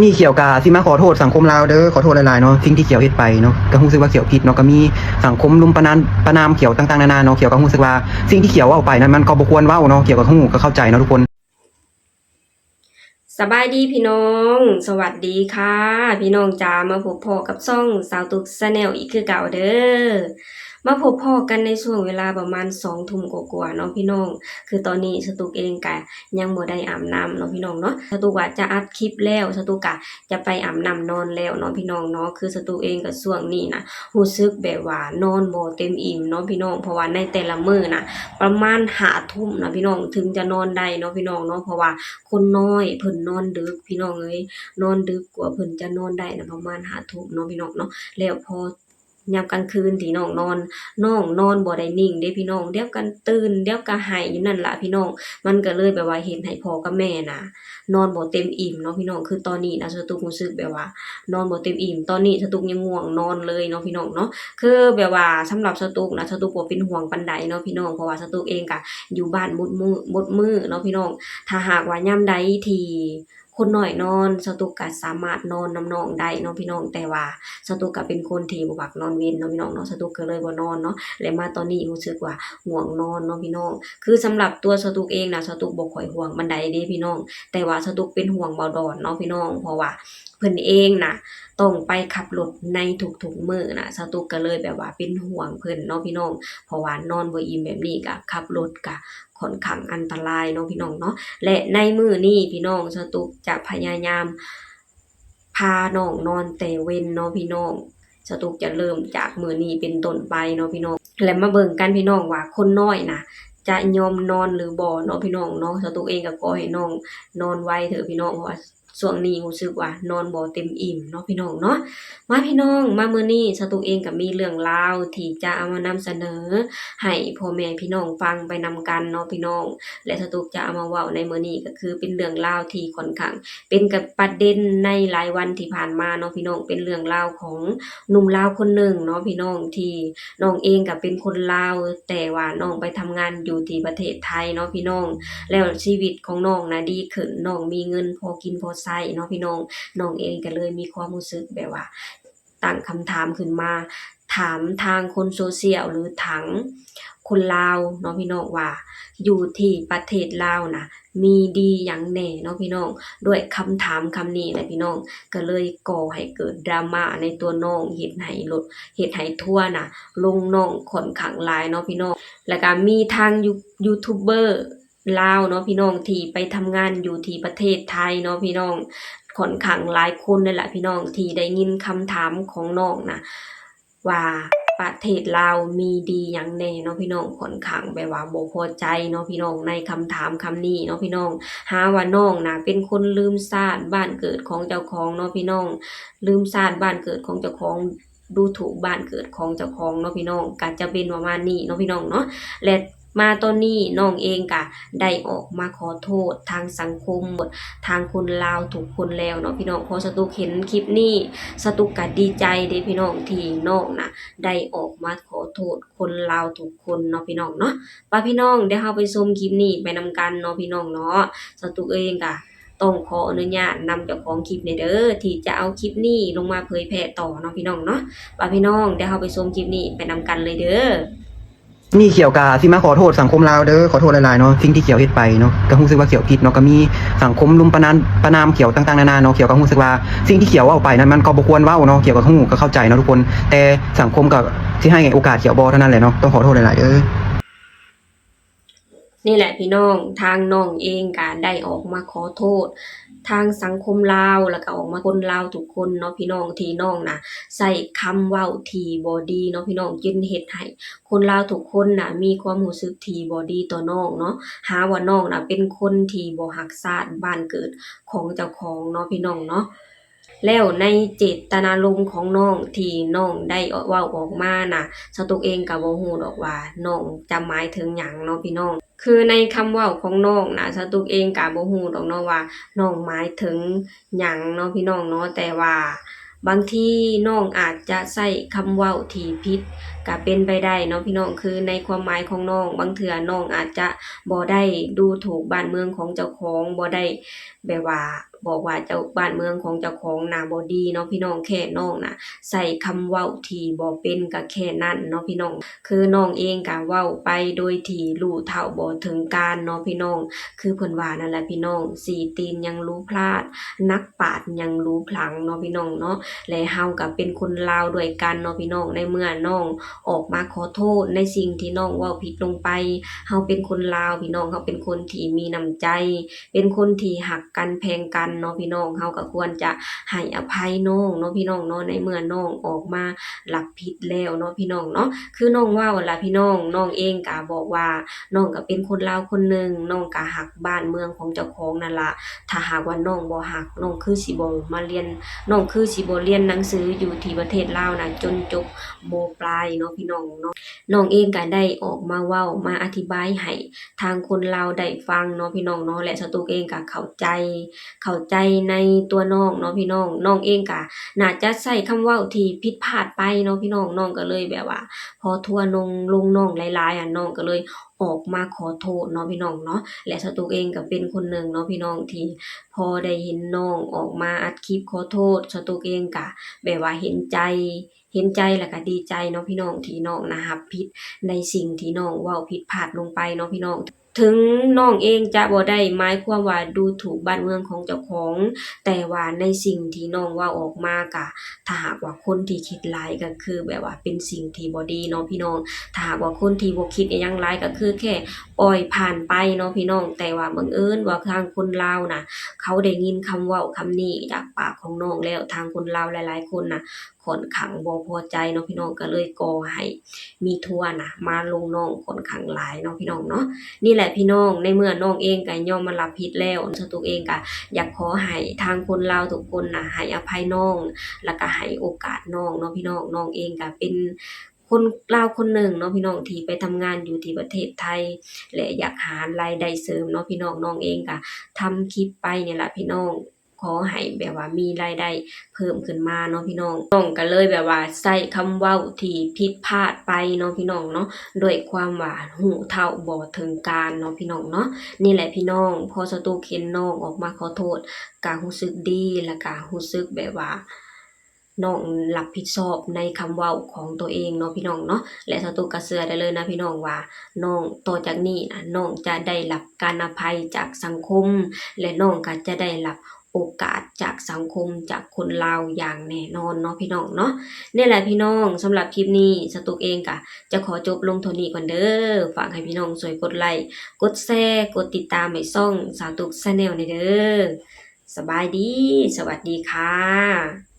ນີ້ຂຽວກະຊິມາຂໍໂທດສັງຄົມລາວເດີ ຂໍໂທດຫຼາຍໆເນາະ ສິ່ງທີ່ຂຽວເຮັດໄປເນາະ ກະຮູ້ສຶກວ່າຂຽວຜິດເນາະ ກະມີສັງຄົມລຸມປະນາມ ປະນາມຂຽວຕ່າງໆນານາເນາະ ຂຽວກະຮູ້ສຶກວ່າສິ່ງທີ່ຂຽວເວົ້າໄປນັ້ນ ມັນກໍບໍ່ຄວນເວົ້າເນາະ ຂຽວກະຮູ້ ກະເຂົ້າໃຈເນາະທຸກຄົນ. ສະບາຍດີພີ່ນ້ອງ ສະຫວັດດີຄ່ະ ພີ່ນ້ອງຈ໋າ ມາພົບພໍ້ກັບຊ່ອງສາວຕຸກ Channel ອີກຄືເກົ່າເດີ. ມາພົບພໍ້ກັນໃນຊ່ວງເວລາປະມານສອງທຸ່ມກວ່າໆເນາະພີ່ນ້ອງ ຄືຕອນນີ້ສາວຕຸກເອງກະຍັງບໍ່ໄດ້ອາບນ້ຳເນາະພີ່ນ້ອງເນາະ ສາວຕຸກວ່າຈະອັດຄລິບແລ້ວ ສາວຕຸກກະຈະໄປອາບນ້ຳນອນແລ້ວເນາະພີ່ນ້ອງເນາະ ຄືສາວຕຸກເອງກະຊ່ວງນີ້ນະ ຮູ້ສຶກແບບວ່ານອນບໍ່ເຕັມອີ່ມເນາະພີ່ນ້ອງ ເພາະວ່າໃນແຕ່ລະມື້ນະ ປະມານຫ້າທຸ່ມນະພີ່ນ້ອງ ເຖິງຈະນອນໄດ້ເນາະພີ່ນ້ອງເນາະ ເພາະວ່າຄົນນ້ອຍເພິ່ນນອນດຶກພີ່ນ້ອງເອີຍ ນອນດຶກກວ່າເພິ່ນຈະນອນໄດ້ນະ ປະມານຫ້າທຸ່ມເນາະພີ່ນ້ອງເນາະ ແລ້ວພໍ ຍາມກາງຄືນທີ່ນ້ອງນອນ ນ້ອງນອນບໍ່ໄດ້ນິ່ງເດ້ພີ່ນ້ອງ ດຽວກະຕື່ນ ດຽວກະໄຫ້ຢູ່ນັ້ນລະພີ່ນ້ອງ ມັນກະເລີຍແບບວ່າເຮັດໃຫ້ພໍ່ກັບແມ່ນະ ນອນບໍ່ເຕັມອີ່ມເນາະພີ່ນ້ອງ ຄືຕອນນີ້ນະ ສາວຕຸກຮູ້ສຶກແບບວ່ານອນບໍ່ເຕັມອີ່ມ ຕອນນີ້ສາວຕຸກຍັງງ່ວງນອນເລີຍເນາະພີ່ນ້ອງເນາະ ຄືແບບວ່າສຳລັບສາວຕຸກນະ ສາວຕຸກບໍ່ເປັນຫ່ວງປານໃດເນາະພີ່ນ້ອງ ເພາະວ່າສາວຕຸກເອງກະຢູ່ບ້ານໝົດມື້ ໝົດມື້ເນາະພີ່ນ້ອງ ຖ້າຫາກວ່າຍາມໃດທີ່ ຄົນນ້ອຍນອນ ສາວຕຸກກະສາມາດນອນນຳນ້ອງໄດ້ເນາະພີ່ນ້ອງ ແຕ່ວ່າສາວຕຸກກະເປັນຄົນທີ່ບໍ່ມັກນອນເວັນເນາະພີ່ນ້ອງເນາະ ສາວຕຸກກະເລີຍບໍ່ນອນເນາະ ແລະມາຕອນນີ້ຮູ້ສຶກວ່າງ່ວງນອນເນາະພີ່ນ້ອງ ຄືສຳລັບຕົວສາວຕຸກເອງນະ ສາວຕຸກບໍ່ຄ່ອຍຫ່ວງປານໃດເດ້ພີ່ນ້ອງ ແຕ່ວ່າສາວຕຸກເປັນຫ່ວງບ່າວດອນເນາະພີ່ນ້ອງ ເພາະວ່າເພິ່ນເອງນະ ຕ້ອງໄປຂັບລົດໃນທຸກໆມື້ນະ ສາວຕຸກກະເລີຍແບບວ່າເປັນຫ່ວງເພິ່ນເນາະພີ່ນ້ອງ ເພາະວ່ານອນບໍ່ອີ່ມແບບນີ້ກະຂັບລົດກະ ຂ້ອນຂ້າງອັນຕະລາຍເນາະພີ່ນ້ອງເນາະ ແລະໃນມື້ນີ້ພີ່ນ້ອງ ສາວຕຸກຈະພະຍາຍາມພານ້ອງນອນແຕ່ເວັນເນາະພີ່ນ້ອງ ສາວຕຸກຈະເລີ່ມຈາກມື້ນີ້ເປັນຕົ້ນໄປເນາະພີ່ນ້ອງ ແລະມາເບິ່ງກັນພີ່ນ້ອງວ່າຄົນນ້ອຍນະ ຈະຍອມນອນຫຼືບໍ່ເນາະພີ່ນ້ອງເນາະ ສາວຕຸກເອງກະຂໍໃຫ້ນ້ອງນອນໄວເທີພີ່ນ້ອງ ເພາະວ່າ ຊ່ວງນີ້ຮູ້ສຶກວ່ານອນບໍ່ເຕັມອີ່ມເນາະພີ່ນ້ອງເນາະ ມາພີ່ນ້ອງ ມາມື້ນີ້ສາວຕຸກເອງກະມີເລື່ອງລາວທີ່ຈະເອົາມານຳສະເໜີໃຫ້ພໍ່ແມ່ພີ່ນ້ອງຟັງໄປນຳກັນເນາະພີ່ນ້ອງ ແລະສາວຕຸກຈະເອົາມາເວົ້າໃນມື້ນີ້ກະຄືເປັນເລື່ອງລາວທີ່ຂ້ອນຂ້າງເປັນກະປະເດັນໃນຫຼາຍວັນທີ່ຜ່ານມາເນາະພີ່ນ້ອງ ເປັນເລື່ອງລາວຂອງໜຸ່ມລາວຄົນໜຶ່ງເນາະພີ່ນ້ອງ ທີ່ ນ້ອງເອງກະເປັນຄົນລາວ ແຕ່ວ່ານ້ອງໄປທຳງານຢູ່ທີ່ປະເທດໄທເນາະພີ່ນ້ອງ ແລ້ວຊີວິດຂອງນ້ອງນະດີຂຶ້ນ ນ້ອງມີເງິນພໍກິນພໍໃຊ້ເນາະພີ່ນ້ອງ ນ້ອງເອງກະເລີຍມີຄວາມຮູ້ສຶກແບບວ່າ ຕັ້ງຄຳຖາມຂຶ້ນມາ ຖາມທາງຄົນໂຊຊຽວ ຫຼື ທາງຄົນລາວເນາະພີ່ນ້ອງວ່າ ຢູ່ທີ່ປະເທດລາວນະ ມີດີຫຍັງແດ່ເນາະພີ່ນ້ອງ ດ້ວຍຄຳຖາມຄຳນີ້ແຫຼະພີ່ນ້ອງ ກະເລີຍກໍ່ໃຫ້ເກີດດຣາມາໃນຕົວນ້ອງ ເຮັດໃຫ້ລົດ ເຮັດໃຫ້ທົວນະ ລົງນ້ອງຂ້ອນຂ້າງຫຼາຍເນາະພີ່ນ້ອງ ແລ້ວກະມີທາງຢູ ຢູທູບເບີລາວເນາະພີ່ນ້ອງ ທີ່ໄປທຳງານຢູ່ທີ່ປະເທດໄທເນາະພີ່ນ້ອງ ຂ້ອນຂ້າງຫຼາຍຄົນເລີຍລະພີ່ນ້ອງ ທີ່ໄດ້ຍິນຄຳຖາມຂອງນ້ອງນະ ວ່າປະເທດລາວມີດີຫຍັງແດ່ເນາະພີ່ນ້ອງ ຂ້ອນຂ້າງແບບວ່າບໍ່ພໍໃຈເນາະພີ່ນ້ອງ ໃນຄຳຖາມຄຳນີ້ເນາະພີ່ນ້ອງ ຫາວ່ານ້ອງນະເປັນຄົນລືມຊາດບ້ານເກີດຂອງເຈົ້າຂອງເນາະພີ່ນ້ອງ ລືມຊາດບ້ານເກີດຂອງເຈົ້າຂອງ ດູຖູກບ້ານເກີດຂອງເຈົ້າຂອງເນາະພີ່ນ້ອງ ກະຈະເປັນປະມານນີ້ເນາະພີ່ນ້ອງເນາະ ແລະມາຕອນນີ້ນ້ອງເອງກະໄດ້ອອກມາຂໍໂທດທາງສັງຄົມ ທາງຄົນລາວທຸກຄົນແລ້ວເນາະພີ່ນ້ອງ ພໍສະຕຸກເຫັນຄລິບນີ້ ສະຕຸກກະດີໃຈເດ້ພີ່ນ້ອງ ທີ່ນ້ອງນະໄດ້ອອກມາຂໍໂທດຄົນລາວທຸກຄົນເນາະພີ່ນ້ອງເນາະ ປະພີ່ນ້ອງ ດຽວເຮົາໄປຊົມຄລິບນີ້ໄປນຳກັນເນາະພີ່ນ້ອງເນາະ ສະຕຸກເອງກະຕ້ອງຂໍອະນຸຍາດນຳເຈົ້າຂອງຄລິບແດ່ເດີ ທີ່ຈະເອົາຄລິບນີ້ລົງມາເຜີຍແຜ່ຕໍ່ເນາະພີ່ນ້ອງເນາະ ປະພີ່ນ້ອງ ດຽວເຮົາໄປຊົມຄລິບນີ້ໄປນຳກັນເລີຍເດີ. ນີ້ຂຽວກະຊິມາຂໍໂທດສັງຄົມລາວເດີ ຂໍໂທດຫຼາຍໆເນາະ ສິ່ງທີ່ຂຽວເຮັດໄປເນາະ ກະຮູ້ສຶກວ່າຂຽວຜິດເນາະ ກະມີສັງຄົມລຸມປະນາມ ປະນາມຂຽວຕ່າງໆນານາເນາະ ຂຽວກະຮູ້ສຶກວ່າສິ່ງທີ່ຂຽວເວົ້າໄປນັ້ນ ມັນກໍບໍ່ຄວນເວົ້າເນາະ ຂຽວກະຮູ້ ກະເຂົ້າໃຈເນາະທຸກຄົນ ແຕ່ສັງຄົມກະຊິໃຫ້ໂອກາດຂຽວບໍ່ເທົ່ານັ້ນແຫຼະເນາະ ຕ້ອງຂໍໂທດຫຼາຍໆເດີ. ນີ້ແຫຼະພີ່ນ້ອງ ທາງນ້ອງເອງກະໄດ້ອອກມາຂໍໂທດທາງສັງຄົມລາວ ແລ້ວກະອອກມາຄົນລາວທຸກຄົນເນາະພີ່ນ້ອງ ທີ່ນ້ອງນະໃຊ້ຄຳເວົ້າທີ່ບໍ່ດີເນາະພີ່ນ້ອງ ຈຶ່ງເຮັດໃຫ້ຄົນລາວທຸກຄົນນະມີຄວາມຮູ້ສຶກທີ່ບໍ່ດີຕໍ່ນ້ອງເນາະ ຫາວ່ານ້ອງນະເປັນຄົນທີ່ບໍ່ຮັກຊາດບ້ານເກີດຂອງເຈົ້າຂອງເນາະພີ່ນ້ອງເນາະ. ແລ້ວໃນເຈດຕະນາລົມຂອງນ້ອງທີ່ນ້ອງໄດ້ເວົ້າອອກມານະ ສະຕຸກເອງກະບໍ່ຮູ້ດອກວ່ານ້ອງຈະໝາຍເຖິງຫຍັງເນາະພີ່ນ້ອງ ຄືໃນຄຳເວົ້າຂອງນ້ອງນະ ສະຕຸກເອງກະບໍ່ຮູ້ດອກເນາະວ່ານ້ອງໝາຍເຖິງຫຍັງເນາະພີ່ນ້ອງເນາະ ແຕ່ວ່າບາງທີນ້ອງອາດຈະໃຊ້ຄຳເວົ້າທີ່ຜິດກະເປັນໄປໄດ້ເນາະພີ່ນ້ອງ ຄືໃນຄວາມໝາຍຂອງນ້ອງ ບາງເທື່ອນ້ອງອາດຈະບໍ່ໄດ້ດູຖູກບ້ານເມືອງຂອງເຈົ້າຂອງ ບໍ່ໄດ້ແບບວ່າ ບອກວ່າເຈົ້າ ບ້ານເມືອງຂອງເຈົ້າຂອງນະບໍ່ດີເນາະພີ່ນ້ອງ, ແຄ່ນ້ອງນະໃຊ້ຄຳເວົ້າທີ່ບໍ່ເປັນກໍແຄ່ນັ້ນເນາະພີ່ນ້ອງ. ຄືນ້ອງເອງກໍເວົ້າໄປໂດຍທີ່ຮູ້ເທົ່າບໍ່ເຖິງການເນາະພີ່ນ້ອງ. ຄືເພິ່ນວ່ານັ້ນແຫຼະພີ່ນ້ອງ, ສີຕີນຍັງຮູພລາດ, ໜັກປາດຍັງຮູພລັງເນາະພີ່ນ້ອງເນາະ. ແລະເຮົາກໍເປັນຄົນລາວດ້ວຍກັນເນາະພີ່ນ້ອງ, ໃນເມື່ອນ້ອງອອກມາຂໍໂທດໃນສິ່ງທີ່ນ້ອງເວົ້າຜິດລົງໄປ, ເຮົາເປັນຄົນລາວພີ່ນ້ອງ, ເຮົາເປັນຄົນທີ່ມີນ້ຳໃຈ, ເປັນຄົນທີ່ຮັກກັນແພງກັນເນາະພີ່ນ້ອງ, ເຮົາກໍຄວນຈະໃຫ້ອະໄພນ້ອງເນາະພີ່ນ້ອງເນາະ, ໃນເມື່ອນ້ອງອອກມາຮັບຜິດແລ້ວເນາະພີ່ນ້ອງເນາະ. ຄືນ້ອງເວົ້າຫັ້ນລະພີ່ນ້ອງ, ນ້ອງເອງກະບອກວ່ານ້ອງກະເປັນຄົນລາວຄົນໜຶ່ງ, ນ້ອງກະຮັກບ້ານເມືອງຂອງເຈົ້າຂອງນັ້ນລະ. ຖ້າຫາກວ່ານ້ອງບໍ່ຮັກ, ນ້ອງຄືຊິບໍ່ມາຮຽນ, ນ້ອງຄືຊິບໍ່ຮຽນໜັງສືຢູ່ທີ່ປະເທດລາວນະ ຈົນຈົບ ມ.ປລາຍເນາະພີ່ນ້ອງເນາະ. ນ້ອງເອງກະໄດ້ອອກມາເວົ້າ ມາອະທິບາຍໃຫ້ ທາງຄົນລາວໄດ້ຟັງເນາະພີ່ນ້ອງເນາະ ແລະສາວຕຸກເອງກໍເຂົ້າໃຈ ເຂົ້າໃຈໃນຕົວນ້ອງເນາະພີ່ນ້ອງ. ນ້ອງເອງກໍໜ້າຈະໃຊ້ຄຳເວົ້າທີ່ຜິດພາດໄປເນາະພີ່ນ້ອງ, ນ້ອງກໍເລີຍແບບວ່າ ພໍທົວນງລົງນ້ອງຫຼາຍໆ ອະ ນ້ອງກໍເລີຍອອກມາຂໍໂທດເນາະພີ່ນ້ອງເນາະ. ແລະສາວຕຸກເອງກໍເປັນຄົນໜຶ່ງເນາະພີ່ນ້ອງ ທີ່ພໍໄດ້ເຫັນນ້ອງອອກມາອັດຄລິບຂໍໂທດ, ສາວຕຸກເອງກໍແບບວ່າເຫັນໃຈ ເຫັນໃຈ ແລະກະດີໃຈເນາະພີ່ນ້ອງ ທີ່ນ້ອງນະຮັບຜິດໃນສິ່ງທີ່ນ້ອງເວົ້າຜິດພາດລົງໄປເນາະພີ່ນ້ອງ. ເຖິງນ້ອງເອງຈະບໍ່ໄດ້ໝາຍຄວາມວ່າດູຖູກບ້ານເມືອງຂອງເຈົ້າຂອງ, ແຕ່ວ່າໃນສິ່ງທີ່ນ້ອງເວົ້າອອກມາກະ ຖ້າຫາກວ່າຄົນທີ່ຄິດຫຼາຍກໍຄືແບບວ່າເປັນສິ່ງທີ່ບໍ່ດີເນາະພີ່ນ້ອງ. ຖ້າຫາກວ່າຄົນທີ່ບໍ່ຄິດອີ່ຫຍັງຫຼາຍກໍຄືແຄ່ປ່ອຍຜ່ານໄປເນາະພີ່ນ້ອງ. ແຕ່ວ່າບັງເອີນວ່າທາງຄົນລາວນະ ເຂົາໄດ້ຍິນຄຳເວົ້າຄຳນີ້ຈາກປາກຂອງນ້ອງແລ້ວ, ທາງຄົນລາວຫຼາຍໆຄົນນະ ຂ້ອນຂ້າງບໍ່ພໍໃຈເນາະພີ່ນ້ອງ, ກໍເລີຍກໍ່ໃຫ້ມີທົວນະມາລົງນ້ອງຂ້ອນຂ້າງຫຼາຍເນາະພີ່ນ້ອງເນາະ. ນີ້ແຫຼະພີ່ນ້ອງ, ໃນເມື່ອນ້ອງເອງກໍຍອມມາຮັບຜິດແລ້ວ, ສາວຕຸກເອງກໍຢາກຂໍໃຫ້ທາງຄົນລາວທຸກຄົນນະໃຫ້ອະໄພນ້ອງ ແລ້ວກໍໃຫ້ໂອກາດນ້ອງເນາະພີ່ນ້ອງ. ນ້ອງເອງກໍເປັນຄົນລາວຄົນໜຶ່ງເນາະພີ່ນ້ອງ ທີ່ໄປທຳງານຢູ່ທີ່ປະເທດໄທ ແລະ ຢາກຫາລາຍໄດ້ເສີມເນາະພີ່ນ້ອງ. ນ້ອງເອງກໍທຳຄລິບໄປນີ້ລະພີ່ນ້ອງ ຂໍໃຫ້ແບບວ່າມີລາຍໄດ້ເພີ່ມຂຶ້ນມາເນາະພີ່ນ້ອງ. ນ້ອງກໍເລີຍແບບວ່າໃຊ້ຄຳເວົ້າທີ່ຜິດພາດໄປເນາະພີ່ນ້ອງເນາະ, ດ້ວຍຄວາມວ່າຮູ້ເທົ່າບໍ່ເຖິງການເນາະພີ່ນ້ອງເນາະ. ນີ້ແຫຼະພີ່ນ້ອງ, ພໍສາວຕຸກເຫັນນ້ອງອອກມາຂໍໂທດ ກໍຮູ້ສຶກດີ ແລ້ວກໍຮູ້ສຶກແບບວ່າ ນ້ອງຮັບຜິດຊອບໃນຄຳເວົ້າຂອງຕົວເອງເນາະພີ່ນ້ອງເນາະ. ແລະສາວຕຸກກໍເຊື່ອໄດ້ເລີຍນະພີ່ນ້ອງວ່າ ນ້ອງ ຕໍ່ຈາກນີ້ນະ ນ້ອງຈະໄດ້ຮັບການອະໄພຈາກສັງຄົມ ແລະນ້ອງກໍຈະໄດ້ຮັບໂອກາດຈາກສັງຄົມ ຈາກຄົນລາວຢ່າງແນ່ນອນເນາະພີ່ນ້ອງເນາະ. ນີ້ແຫຼະພີ່ນ້ອງ, ສຳລັບຄລິບນີ້ ສາວຕຸກເອງກໍຈະຂໍຈົບລົງເທົ່ານີ້ກ່ອນເດີ. ຝາກໃຫ້ພີ່ນ້ອງຊ່ວຍກົດໄລ ກົດແຊ ກົດຕິດຕາມໃຫ້ຊ່ອງສາວຕຸກ Channel ແດ່ເດີ. ສະບາຍດີ, ສະຫວັດດີຄ່ະ.